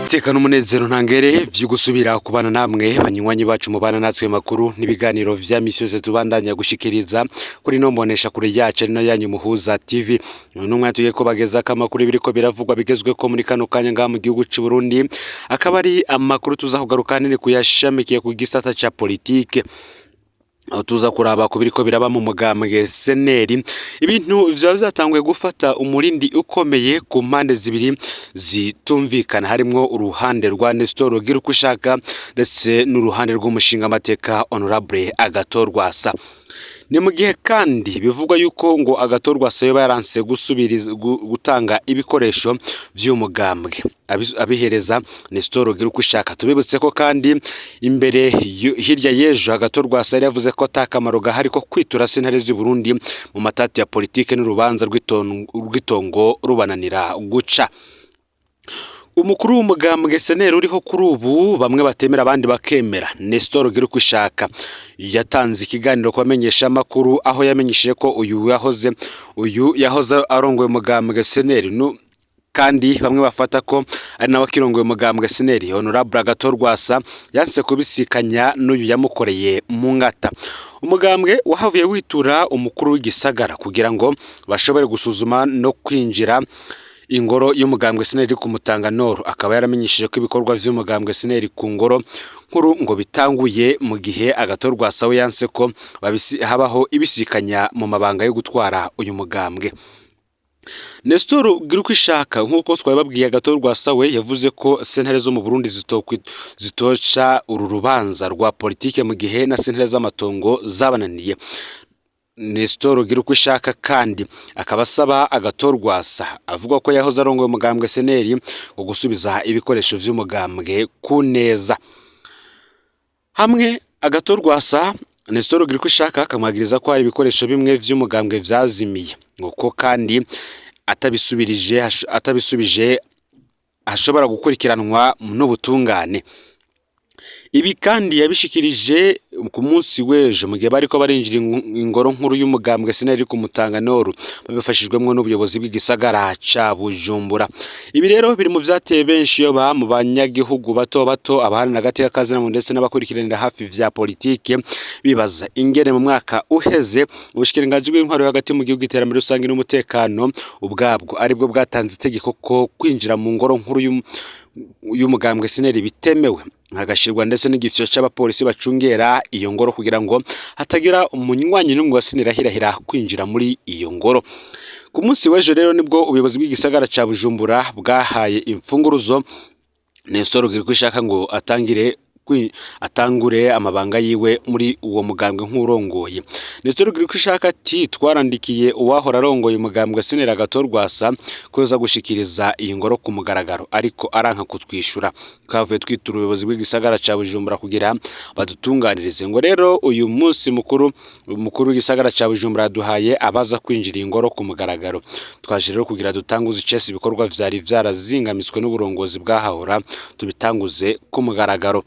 Iteka n'umunezero ntangere vyo gusubira kubana namwe banywanyi bacu mubana natwe makuru n'ibiganiro vya misi yose tubandanya gushikiriza kuri no mbonesha kure yacu ari no yanyu Muhuza TV. N'umwe tugiye kubageza ko amakuru biriko biravugwa bigezweko muri kano kanya ngaha mu gihugu c'u Burundi, akaba ari amakuru tuza kugaruka nini kuyashamikiye ku gisata ca politike, aho tuza kuraba ku biriko biraba mu mugambwe CNL. Ibintu vyaba vyatanguye gufata umurindi ukomeye ku mpande zibiri zitumvikana, harimwo uruhande rwa Nestor Girukushaka ndetse n'uruhande rw'umushinga amateka Honorable Agathon Rwasa. Ni mu gihe kandi bivugwa yuko ngo Agathon Rwasa yoba yaranse gusubiriza gutanga ibikoresho vy'umugambwe abihereza Nestor Girukushaka. Tubibutse ko kandi imbere hirya y'ejo Agathon Rwasa yari yavuze ko ata kamaro gahari ko kwitura sentare z'i Burundi mu matati ya politike n'urubanza rw'itongo rubananira guca. Umukuru w'umugambwe CNL uriho kuri ubu, bamwe batemera abandi bakemera, Nestor Girukushaka, yatanze ikiganiro ku bamenyesha amakuru, aho yamenyesheje ko uyu yahoze arongoye umugambwe CNL kandi bamwe bafata ko ari nawe akirongoye umugambwe CNL, Honorable Agathon Rwasa, yanse kubisikanya n'uyu yamukoreye mu ngata. Umugambwe wahavuye witura umukuru w'igisagara kugira ngo bashobore gusuzuma no kwinjira ingoro y'umugambwe CNL ku Mutanga Nord. Akaba yaramenyesheje ko ibikorwa vy'umugambwe CNL ku ngoro nkuru ngo bitanguye, mu gihe Agathon Rwasa we yanse ko habaho ibisikanya mu mabanga yo gutwara uyu mugambwe. Nestor Girukwishaka, nk'uko twabibabwiye, Agathon Rwasa we yavuze ko sentare zo mu Burundi zitoca uru rubanza rwa politike mu gihe na sentare z'amatongo zabananiye. Nestor Girukwishaka kandi akaba asaba Agathon Rwasa, avuga ko yahoze arongoye umugambwe CNL, ngo gusubiza ibikoresho vy'umugambwe ku neza. Hamwe Agathon Rwasa, Nestor Girukwishaka akamwagiriza ko hari ibikoresho bimwe vy'umugambwe vyazimiye, ngo ko kandi atabisubije ashobora gukurikiranwa n'ubutungane. Ibi kandi yabishikirije ku munsi w'ejo mu gihe bariko barinjira ingoro nkuru y'umugambwe CNL ku Mutanga Nord, babifashijwemwo n'ubuyobozi bw'igisagara ca Bujumbura. Ibi rero biri mu vyateye benshi yoba mu banyagihugu bato bato, abaharanira agateka kazina ndetse n'abakurikiranira hafi vya politike, bibaza ingene mu mwaka uheze ubushikiranganji bw'intwaro yo hagati mu gihugu, iterambere rusange n'umutekano ubwabwo aribwo bwatanze itegeko ko kwinjira mu ngoro nkuru y'umugambwe CNL bitemewe, hagashirwa ndetse n'igifyo c'abapolisi bacungera iyo ngoro kugira ngo hatagira umunywanyi n'umwe wa CNL ahirahira kwinjira muri iyo ngoro. Ku munsi w'ejo rero nibwo ubuyobozi bw'igisagara ca Bujumbura bwahaye imfunguruzo Nestor Girukwishaka ngo atangure amabanga yiwe muri uwo mugambwe nk'urongoye. Nestor Girukwishaka ati: "Twarandikiye uwahora arongoye umugambwe CNL Agathon Rwasa ko yoza gushikiriza iyi ngoro ku mugaragaro, ariko aranka kutwishura. Twavuye twitura ubuyobozi bw'igisagara ca Bujumbura kugira badutunganirize." Ngo rero uyu munsi mukuru, umukuru w'igisagara ca Bujumbura yaduhaye abaza kwinjira iyi ngoro ku mugaragaro. "Twaje rero kugira dutanguze icese ibikorwa vyari vyarazingamitswe n'uburongozi bwahahora, tubitanguze ku mugaragaro."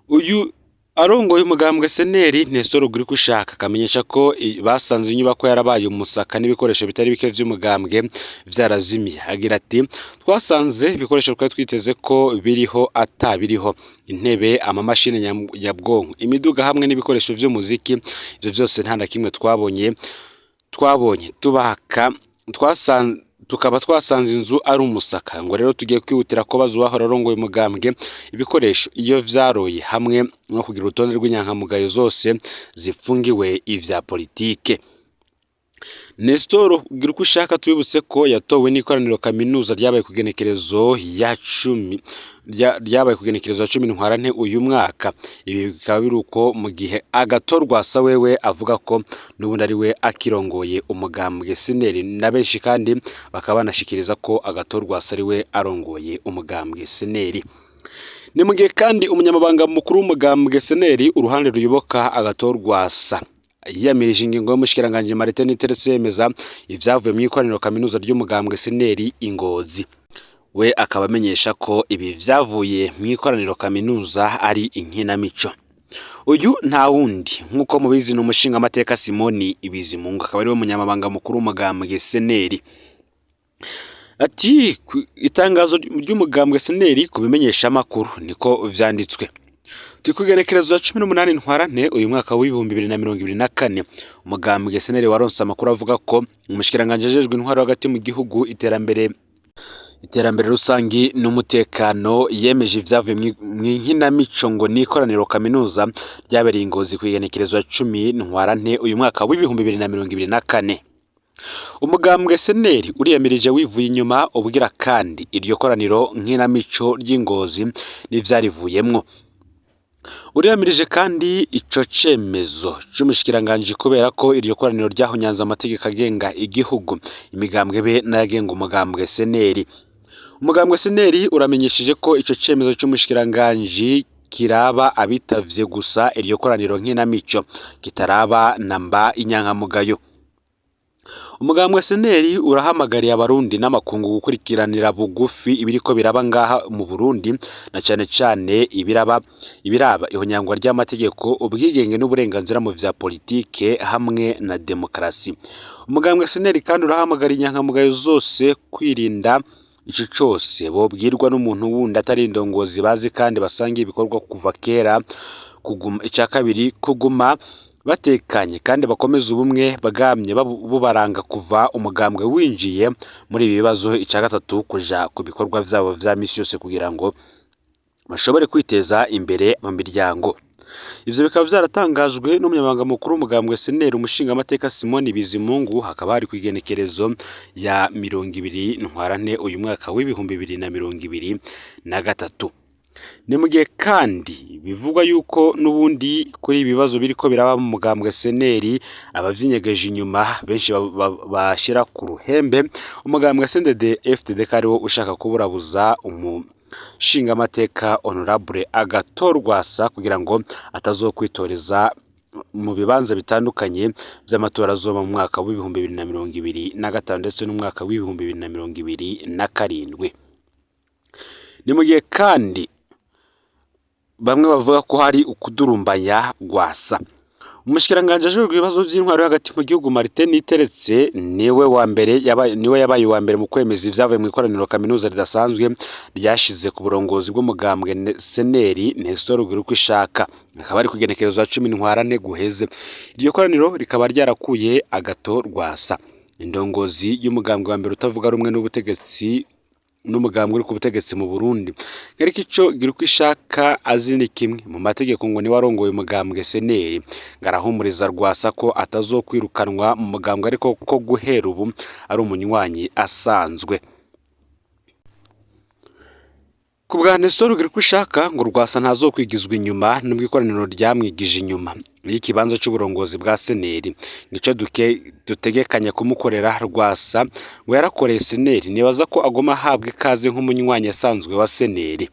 Uyu arongoye umugambwe CNL, Nestor Girukwishaka, akamenyesha ko basanze inyubako yarabaye umusaka n'ibikoresho bitari bike vy'umugambwe vyarazimiye. Agira ati: "Twasanze ibikoresho twari twiteze ko biriho atabiriho: intebe, amamashini nyabwonko, imiduga hamwe n'ibikoresho vy'umuziki. Ivyo vyose nta na kimwe twabonye. Tubaka twasanze, tukaba twasanze inzu ari umusaka. Ngo rero tugiye kwihutira kubaza uwahora arongoye umugambwe ibikoresho iyo vyaroye, hamwe no kugira urutonde rw'inyankamugayo zose zipfungiwe ivya politike." Nestor Girukwishaka, tubibutse ko yatowe n'ikoraniro kaminuza ryabaye ku igenekerezo ya 10, ryabaye ku igenekerezo ya 10 Ntwarante uyu mwaka. Ibi bikaba biri uko mu gihe Agathon Rwasa wewe avuga ko n'ubundi ari we akirongoye umugambwe CNL, na benshi kandi bakaba banashikiriza ko Agathon Rwasa ari we arongoye umugambwe CNL. Ni mu gihe kandi umunyamabanga mukuru w'umugambwe CNL, uruhande ruyoboka Agathon Rwasa, yiyamirije ingingo y'umushikiranganji Martin Niteretse yemeza ivyavuye mu ikoraniro kaminuza ry'umugambwe CNL i Ngozi. We akaba amenyesha ko ibi vyavuye mu ikoraniro kaminuza ari inkinamico. Uyu nta wundi, nk'uko mubizi, ni umushingamateka Simoni Bizimungu, akaba ariwe munyamabanga mukuru w'umugambwe CNL. Ati itangazo ry'umugambwe SNL ku bimenyeshamakuru niko vyanditswe. Turi kw'igenekerezo ya 18 Ntwarante uyu mwaka w'2024, umugambwe SNL waronse amakuru avuga ko umushikiranganji ajejwe intwaro hagati mu gihugu, iterambere rusangi n'umutekano yemeje ivyavuye mw'inkinamico ngo n'ikoraniro kaminuza ryabereye i Ngozi kw'igenekerezo ya 10 Ntwarante uyu mwaka w'2024. Umugambwe SNL uriyamirije wivuye inyuma ubwira kandi iryo koraniro nkinamico ry'i Ngozi n'ivyarivuyemwo. Uriyamirije kandi ico cemezo c'umushikiranganji kubera ko iryo koraniro ryahonyanze amategeko agenga igihugu, imigambwe be n'ayagenga umugambwe SNL. Umugambwe SNL uramenyesheje ko ico cemezo c'umushikiranganji kiraba abitavye gusa iryo koraniro nkinamico, kitaraba namba inyankamugayo. Umugambwe SNL urahamagariye abarundi n'amakungu gukurikiranira bugufi ibiriko biraba ngaha mu Burundi, na cane cane ibiraba ihonyangwa ry'amategeko, ubwigenge n'uburenganzira mu vya politike hamwe na demokarasi. Umugambwe SNL kandi urahamagariye inyankamugayo zose kwirinda ico cose bobwirwa n'umuntu wundi atari indongozi bazi kandi basangiye ibikorwa kuva kera. Kuguma, ica kabiri, kuguma batekanye kandi bakomeza ubumwe bwamye bubaranga kuva umugambwe winjiye muri ibi bibazo. Ica gatatu, kuja ku bikorwa vyabo vya misi yose kugira ngo bashobore kwiteza imbere mu miryango. Ivyo bikaba vyaratangajwe n'umunyamabanga mukuru w'umugambwe SNL, umushingamateka Simoni Bizimungu, hakaba hari kw'igenekerezo ya 20 Ntwarante uyu mwaka w'2023. Ni mu gihe kandi bivugwa yuko n'ubundi kuri ibi bibazo biriko biraba mu mugambwe SNL, abavyinyegeje inyuma benshi bashira ku ruhembe umugambwe CNDD FDD ko ariwo ushaka kuburabuza umushingamateka Honorable Agathon Rwasa kugira ngo atazokwitoreza mu bibanza bitandukanye vy'amatora azoba mu mwaka w'2025 ndetse n'umwaka w'2027. Ni mu gihe kandi bamwe bavuga ko hari ukudurumbanya Rwasa. Umushikiranganji ajejwe ibibazo vy'intwaro hagati mu gihugu, Martin Niteretse, niwe wa mbere yabaye, niwe yabaye uwa mbere mu kwemeza ivyavuye mu ikoraniro kaminuza ridasanzwe ryashize ku burongozi bw'umugambwe SNL Nestor Girukishaka, akaba ari kw'igenekerezo ya 10 Ntwarante guheze. Iryo koraniro rikaba ryarakuye Agathon Rwasa, indongozi y'umugambwe wa mbere utavuga rumwe n'ubutegetsi n'umugambwe uri ku butegetsi mu Burundi. Ariko ico Girukishaka azi ni kimwe mu mategeko, ngo niwe arongoye umugambwe SNL, ngo arahumuriza Rwasa ko atazokwirukanwa mu mugambwe, ariko ko guhera ubu ari umunywanyi asanzwe. Ku bwa Nestor Girukishaka, ngo Rwasa ntazokwigizwa inyuma nubwo ikoraniro ryamwigije inyuma y'ikibanza c'uburongozi bwa SNL. Nico dutegekanya kumukorera. Rwasa ngo yarakoreye SNL, nibaza ko agoma ahabwa ikaze nk'umunywanyi asanzwe wa SNL.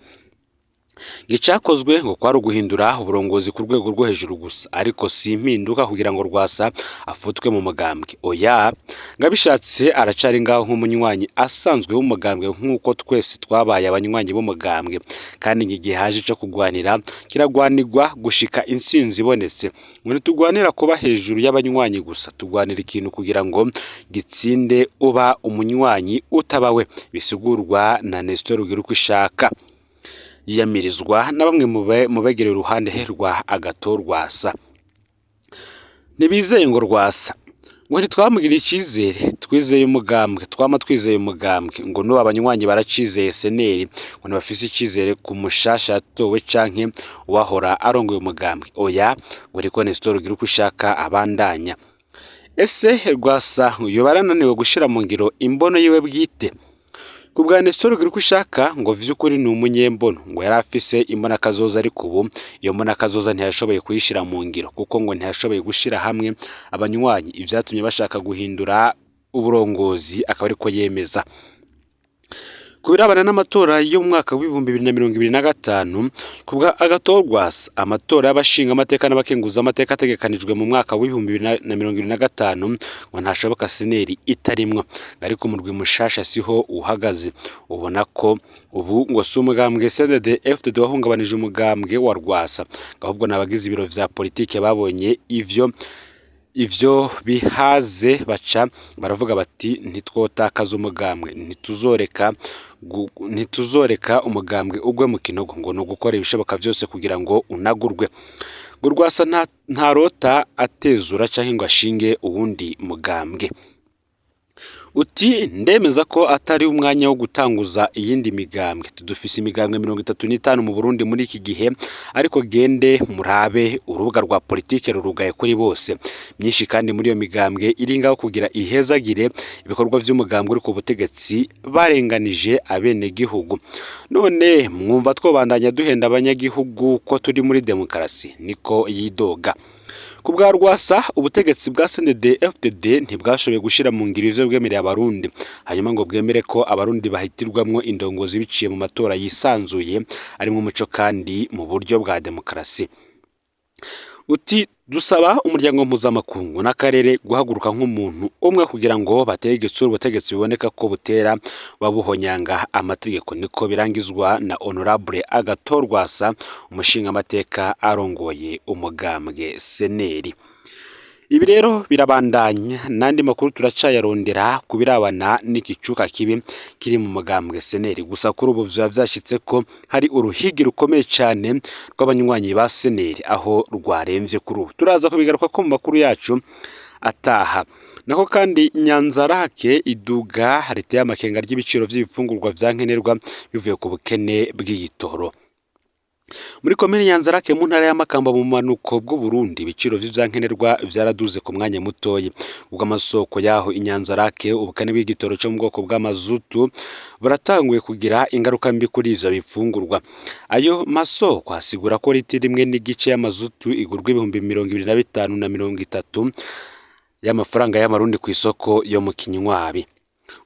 Icakozwe ngo kwari uguhindura uburongozi ku rwego rwo hejuru gusa, ariko si impinduka kugira ngo Rwasa afutwe mu mugambwe, oya. Ngo abishatse aracari ngaho nk'umunywanyi asanzwe w'umugambwe, nk'uko twese twabaye abanywanyi b'umugambwe, kandi ngo igihe haje ico kugwanira kiragwanirwa gushika intsinzi ibonetse. Ngo ntitugwanira kuba hejuru y'abanywanyi gusa, tugwanira ikintu kugira ngo gitsinde, uba umunywanyi utaba we, bisigurwa na Nestor Girukishaka, yiyamirizwa na bamwe mu begereye uruhande rwa Agathon Rwasa. Ntibizeye ngo Rwasa, ngo ntitwamugiriye icizere, twizeye umugambwe, twama twizeye umugambwe. Ngo n'ubu abanywanyi baracizeye SNL, ngo ntibafise icizere ku mushasha yatowe canke uwahora arongoye umugambwe, oya. Ngo ariko Nestor Girukishaka abandanya. Ese Rwasa yoba yarananiwe gushira mu ngiro imbono yiwe bwite? Ku bwa Nestor Girukishaka, ngo vy'ukuri ni umunyembono, ngo yari afise imbona kazoza, ariko ubu iyo mbona kazoza ntiyashoboye kuyishira mu ngiro, kuko ngo ntiyashoboye gushira hamwe abanywanyi, ivyatumye bashaka guhindura uburongozi, akaba ariko yemeza. Ku birabana n'amatora yo mu mwaka w'2025, ku bwa Agathon Rwasa, amatora y'abashinga amateka n'abakenguza amateka ategekanijwe mu mwaka w'2025 ngo ntashoboka SNL itarimwo. Ariko umurwi mushasha siho uhagaze, ubona ko ubu ngo si umugambwe CNDD FDD wahungabanije umugambwe wa Rwasa, ahubwo n'abagize ibiro vya politike babonye ivyo. Ivyo bihaze baca baravuga bati ntitwotakaza umugambwe, ntituzoreka umugambwe ugwe mu kinogo, ngo ni ugukora ibishoboka vyose kugira ngo unagurwe. Ngo Rwasa ntarota atezura canke ngo ashinge uwundi mugambwe. Uti ndemeza ko atari umwanya wo gutanguza iyindi migambwe, dufise imigambwe 35 mu Burundi muri iki gihe, ariko gende murabe urubuga rwa politike rurugaye kuri bose. Myinshi kandi muri iyo migambwe iri ngaho kugira ihezagire ibikorwa vy'umugambwe uri ku butegetsi barenganije abenegihugu. None mwumva twobandanya duhenda abanyagihugu ko turi muri demokarasi? Niko yidoga. Ku bwa Rwasa, ubutegetsi bwa CNDD-FDD ntibwashoboye gushira mu ngiro ivyo bwemereye abarundi, hanyuma ngo bwemere ko abarundi bahitirwamwo indongozi biciye mu matora yisanzuye arimwo umuco kandi mu buryo bwa demokarasi. Uti dusaba umuryango mpuzamakungu n'akarere guhaguruka nk'umuntu umwe kugira ngo batere igitsure ubutegetsi biboneka ko butera babuhonyanga amategeko. Niko birangizwa na Honorable Agathon Rwasa, umushingamateka arongoye umugambwe Seneri. Ibi rero birabandanya n'andi makuru turacayarondera ku birabana n'igicuka kibi kiri mu mugambwe Seneri. Gusa kuri ubu vyoba vyashitse ko hari uruhigi rukomeye cane rw'abanywanyi ba Seneri aho rwaremvye kuri ubu. Turaza kubigaruka ko mu makuru yacu ataha. Nako kandi Nyanzarake iduga riteye amakenga ry'ibiciro vy'ibifungurwa vya nkenerwa bivuye ku bukene bw'igitoro. Muri komine Nyanzarake mu ntara ya Makamba mu bumanuko bw'Uburundi, ibiciro vy'ivyankenerwa vyaraduze ku mwanya mutoyi. Ubwo amasoko yaho i Nyanzarake, ubukene bw'igitoro co mu bwoko bw'amazutu buratanguye kugira ingaruka mbi kuri ivyo bifungurwa. Ayo masoko asigura ko litiro imwe n'igice y'amazutu igurwa 25,000 na 30 y'amafaranga y'amarundi kw'isoko yo mu Kinywabi.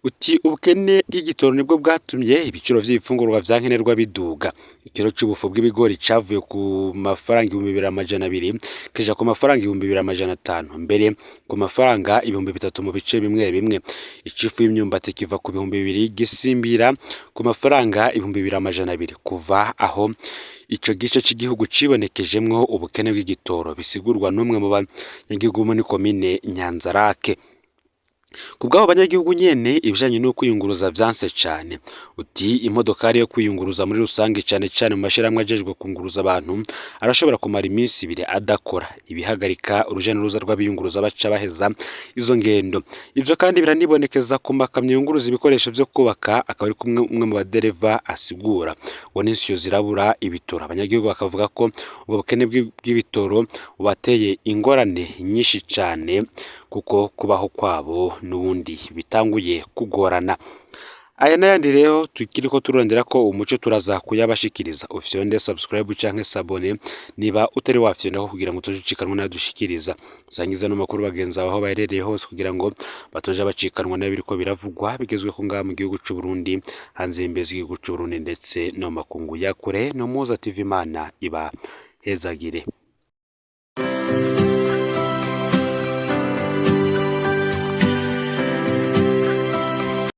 Uti ubukene bw'igitoro nibwo bwatumye ibiciro vy'ibifungurwa vya nkenerwa biduga. Ikiro c'ubufu bw'ibigori cavuye ku mafaranga 2200 kija ku mafaranga 2500, mbere ku mafaranga 3000 mu bice bimwe bimwe. Icifu y'imyumbati kiva ku 2000 gisimbira ku mafaranga 2200 kuva aho ico gice c'igihugu cibonekejemwo ubukene bw'igitoro, bisigurwa n'umwe mu banyagihugu bo muri komine Nyanzarake. Ku bw'abo banyagihugu nyene, ibijanye no kwiyunguruza vyanse cane. Uti imodokari yo kwiyunguruza muri rusange, cane cane mu mashirahamwe ajejwe kunguruza abantu, arashobora kumara iminsi ibiri adakora, ibihagarika uruja n'uruza rw'abiyunguruza baca baheza izo ngendo. Ivyo kandi biranibonekeza ku makamyo yunguruza ibikoresho vyo kubaka, akaba ari kumwe umwe mu badereva asigura. Ngo n'insiyo zirabura ibitoro. Abanyagihugu bakavuga ko ubwo bukene bw'ibitoro bubateye ingorane nyinshi cane, kuko kubaho kwabo n'ubundi bitanguye kugorana. Aya n'ayandi rero tukiriko turondera ko umuco turaza kuyabashikiriza. Ufyonde subscribe canke s'abonner niba utari wafyondako kugira ngo utoje ucikanwa n'ayo dushikiriza. Usangize ano makuru bagenzi bawe aho baherereye hose kugira ngo batoje bacikanwa n'ibiriko biravugwa bigezweho ngaha mu gihugu c'u Burundi, hanze y'imbibe z'igihugu c'u Burundi ndetse no mu makungu ya kure. No Muhoza TV, Imana ibahezagire.